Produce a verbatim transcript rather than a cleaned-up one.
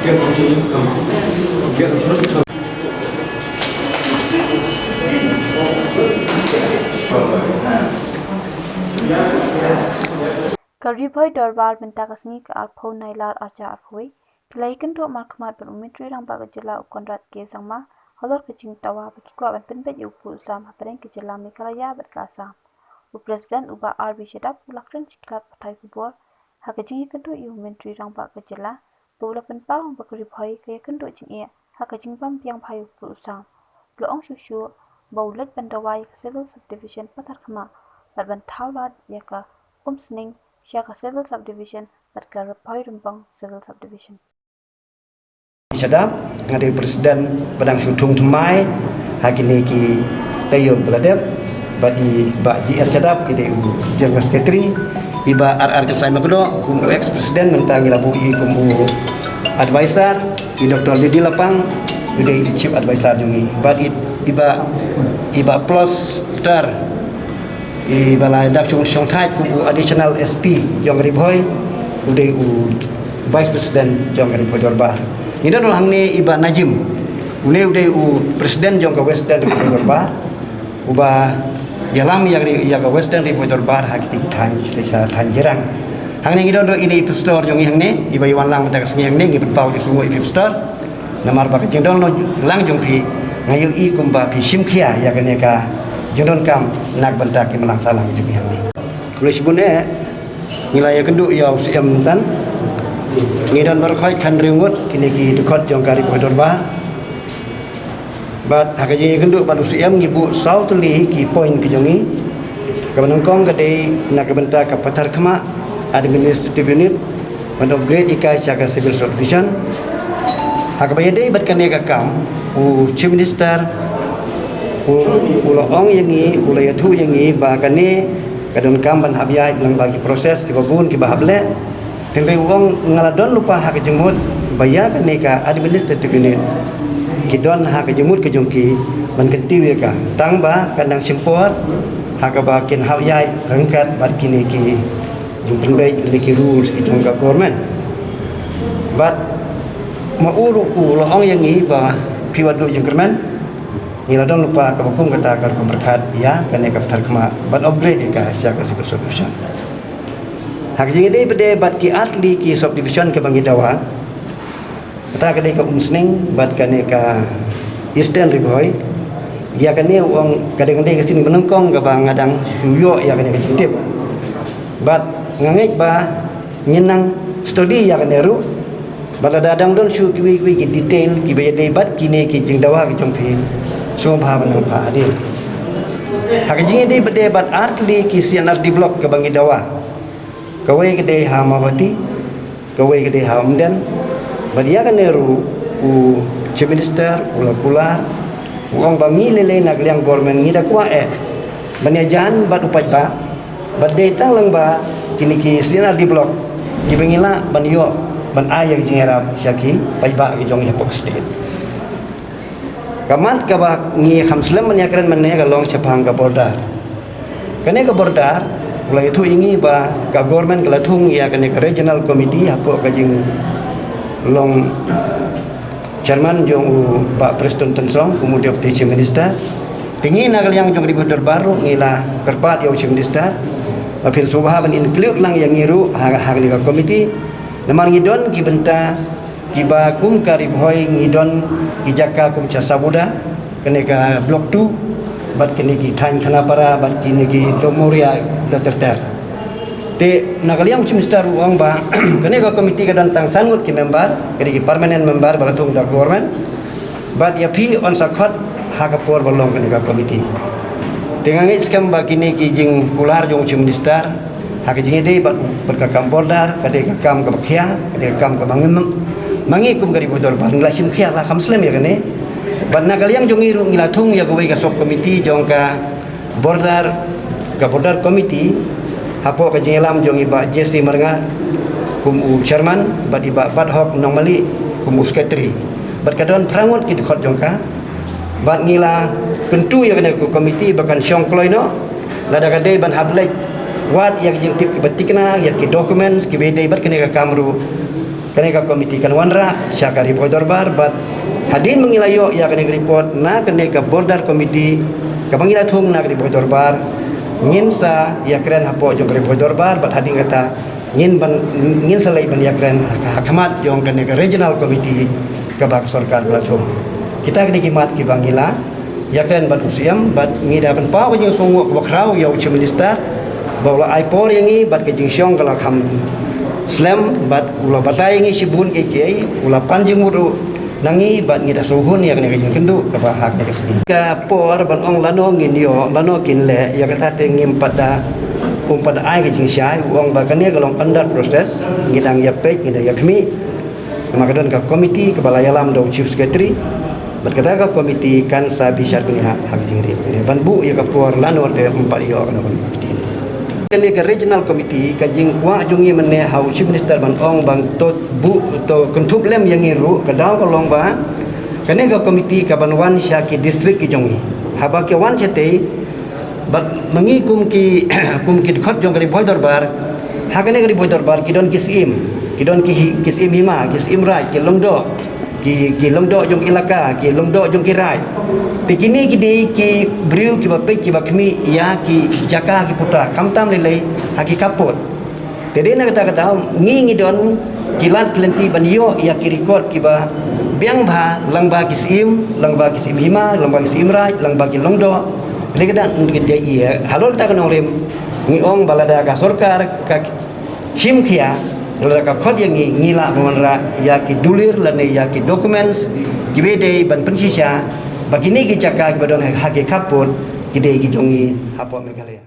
Ka Ri Bhoi Dorbar mynta ka sngi ka arphew Nailar arhajar arphew wei, ki la ïakynduh markhmat bad u Myntri Rangbah ka jylla u Conrad K Sangma halor ka jingdawa ba ki kwah ban pynbeit ïa u pud u sam hapdeng ka jylla Meghalaya bad ka Assam. U President u Bah R B Shadap u la kren sha ki lad pathai khubor ha ka jingïakynduh ïa u Myntri Rangbah ka jylla, ba u la pynpaw ba ka Ri Bhoi ka ïakynduh jingeh ha ka jingbym biang bha ïa u pud u sam. U la ong shuh shuh ba u leit ban dawa ïa ka Civil Subdivision Patharkhmah bad ban thaw lad ïa ka Umsning sha ka Civil Subdivision bad ka Ri Bhoi Rymbong Civil Subdivision. Shadap, nga dei president ba dang shu thung thymmai ha kine ki taïew ba la dep, bad i Bah G S Shadap, i dei u general secretary, i Bah R R Kynsai Makdoh kum u ex president, mynta ngi la buh i kum u advisor, i Doctor Lady Lapang, i dei i chief advisor jong ngi, bad i, i Bah, i Bah Plus Tar, i ba la dak shong shong thait kum u additional S P jong ka Ri Bhoi, u dei u vice president jong ka Ri Bhoi Dorbar. Ngi don hangne i Bah Najim, une u dei u president jong ka Western Ri Bhoi Dorbar, u ba ïalam ïa ka, ïa ka Western Ri Bhoi Dorbar ha kiti ki thaiñ, kiti ki thaiñ jirang. Hangne ngi don ruh ine i pastor jong ngi hangne, i ba i wan lang mynta ka sngi hangne, ngi pynpaw jingsngewnguh ïa i pastor. Namar ba ka jingdon lang jong phi, nga ïohi kumba phi shim khia ïa kane ka jingdonkam na ka bynta ki imlang sahlang jong phi hangne. Khublei shibun eh, ngi la ïakynduh ïa u Syiem mynta. Ngi don baroh khoit khathynriew ngut kine ki dkhot jong ka Ri Bhoi Dorbar. Bad ha ka jingïakynduh bad u Syiem ngi buh saw tylli ki point ki jong ngi. Kaba nyngkong ka dei na ka bynta ka Patharkhmah Administrative Unit, ban upgrade ïa ka sha ka Civil Subdivision. Ha kaba ïadei bad kane ka kam, u Chief Minister u, u la ong ïa ngi, u la ïathuh ïa ngi ba kane ka donkam ban hap ïaid lyngba ki process kiba bun kiba hap leh. Hynrei u ong nga la don lypa ha ka jingmut ba ïa kane ka administrative unit ki don ha ka jingmut ka jong ki ban kyntiew ïa ka. Tang ba kan dang shim por ha kaba kin hap ïaid ryngkat bad kine ki jingpynbeit lane ki rules ki jong ka government. Bad ma u ruh u la ong ïa ngi ba phi wat duh jingkyrmen, ngi la don lypa kaba kum kata ka rukom pyrkhat ïa kane ka Patharkhmah ban upgrade ïa ka sha ka Civil Subdivision. Ha ka jingïadei pat de bad ki artylli ki subdivision kaba ngi dawa, kata ka dei ka Umsning bad kane ka Eastern Ri Bhoi. Ïa kane u ong ka dei, ka dei ka sien ba nyngkong kaba nga dang shu ïoh ïa kane ka jingtip. Bad nga ngeit ba ngin nang study ïa kane ruh. Bad lada dang don shuh kiwei kiwei ki detail kiba ïadei bad kine ki jingdawa ki jong phi, sngewbha ban nang phah hadien. Ha ka jingïadei pat de bad artylli ki C and R D block kaba ngi dawa. Kawei ka dei ha Mawhati, kawei ka dei ha Umden. Bad ïa kane ruh u Chief Minister u la kular, u ong ba ngi lei lei na ka liang government ngi da kwah eh ban ïajan bad u paidbah, bad dei tang lang ba kine ki C and R D block kiba ngi lah ban ïoh ban ai ïa ka jingïarap sha ki paidbah ki jong ngi hapoh state. Ka mat kaba ngi kham slem ban ïakren mynne ka long shaphang ka border. Kane ka border, u la ïathuh ïa ngi ba ka government ka la thung ïa kane ka regional committee hapoh ka jinglong chairman jong u Bah Prestone Tynsong kum u Deputy Chief Minister. Te ngi na ka liang jong ka Ri Bhoi Dorbar ruh ngi la kyrpad ïa u Chief Minister ba phin sngewbha ban include lang ïa ngi ruh ha, ha kane ka committee. Namar ngi don ki bynta kiba kum ka Ri Bhoi ngi don ki jaka kum sha Sabuda, kane ka Block two, bad kine ki thaiñ Khanapara, bad kine ki Domoria da ter ter. Te na ka liang u Chief Minister u ong ba kane ka committee ka don tang san ngut ki member, ka dei ki permanent member ba la thung da government. Bad ïa phi yn sa khot ha ka por ba long kane ka committee. Te nga ngeit skhem ba kine ki jingkular jong u Chief Minister ha ka jingïadei bad, bad ka kam border, ka dei ka kam kaba khia, ka dei ka kam kaba ngi, ma ngi kum ka Ri Bhoi Dorbar ngi la shim khia, la kham slem ïa kane. Bad na ka liang jong ngi ruh ngi la thung ïa kawei ka sub committee jong ka border, ka border committee, hapoh ka jingïalam jong i Bah J C Marngar kum u chairman, bad i Bah Bathok Nongmali kum u secretary. Bad ka don phra ngut ki dkhot jong ka. Bad ngi la kyntu ïa kane ka committee ba kan shong kloi noh, lada ka dei ban hap leit wad ïa ki jingtip kiba thikna, ïa ki documents kiba dei bad kane ka kam ruh. Kane ka komiti kan wanrah sha ka Ri Bhoi Dorbar bad hadien ba ngi la ïoh ïa kane ka report na kane ka border committee kaba ngi la thung na ka Ri Bhoi Dorbar, ngin sa ïakren hapoh jong ka Ri Bhoi Dorbar bad hadien kata ngin ban, ngin sa leit ban ïakren ha khmat jong kane ka regional committee kaba ka sorkar ka la thung. Kita ki dei ki mat kiba ngi la ïakren bad u Syiem bad ngi da pynpaw ka jingsngewnguh kaba khraw ïa u Chief Minister ba u la ai por ïa ngi bad ka jingshong ka la kham slem bad u la batai ïa ngi shibun kiei kiei, u la pan jingmut ruh na ngi bad ngi da sngewhun ïa kane ka jingkynduh kaba ha kane ka sngi. Ka por ban ong lano ngin ïoh lano kin leh, ïa kata te ngim pat da, um pat da ai ka jingshai, u ong ba kane ka long under process, ngi dang ïa peit, ngi dang ïa khmih. Namar ka don ka komiti kaba la ïalam da u Chief Secretary bad kata ka komiti kan sa bishar bniah ha ka jingim ban buh ïa ka por lano te, um pat ïoh kano kano ka ktien. Kane ka regional committee, ka jingkwah jong ngi mynne ha u Chief Minister ban ong ban to buh to kynthup lem ïa ngi ruh, ka daw ka long ba kane ka komiti ka ban wan sha ki district ki jong ngi. Haba ki wan shatei bad ma ngi kum ki, kum ki dkhot jong ka Ri Bhoi Dorbar, ha kane ka Ri Bhoi Dorbar ki don ki Syiem, ki don ki, ki Syiem Hima, ki Syiem Raij, ki Lyngdoh, ki, ki Lyngdoh jong ki Elaka, ki Lyngdoh jong ki Raij. Te kine ki dei ki briew kiba peit kiba khmih ïa ki jaka ki puta, khamtam lei lei ha ki khappud. Te dei na kata ka daw ngi, ngi don ki lad ki lynti ban ïoh ïa ki record kiba biang bha, lyngba ki Syiem, lyngba ki Syiem Hima, lyngba ki Syiem Raij, lyngba ki Lyngdoh. Lei ka dang ngi dei ïa halor kata ka nongrim ngi ong ba lada ka sorkar ka shim khia, lada ka khot ïa ngi, ngi lah ban wanrah ïa ki dulir lane ïa ki documents kiba dei ban pynshisha ba kine ki jaka kiba don ha ki khappud ki dei ki jong ngi hapoh Meghalaya.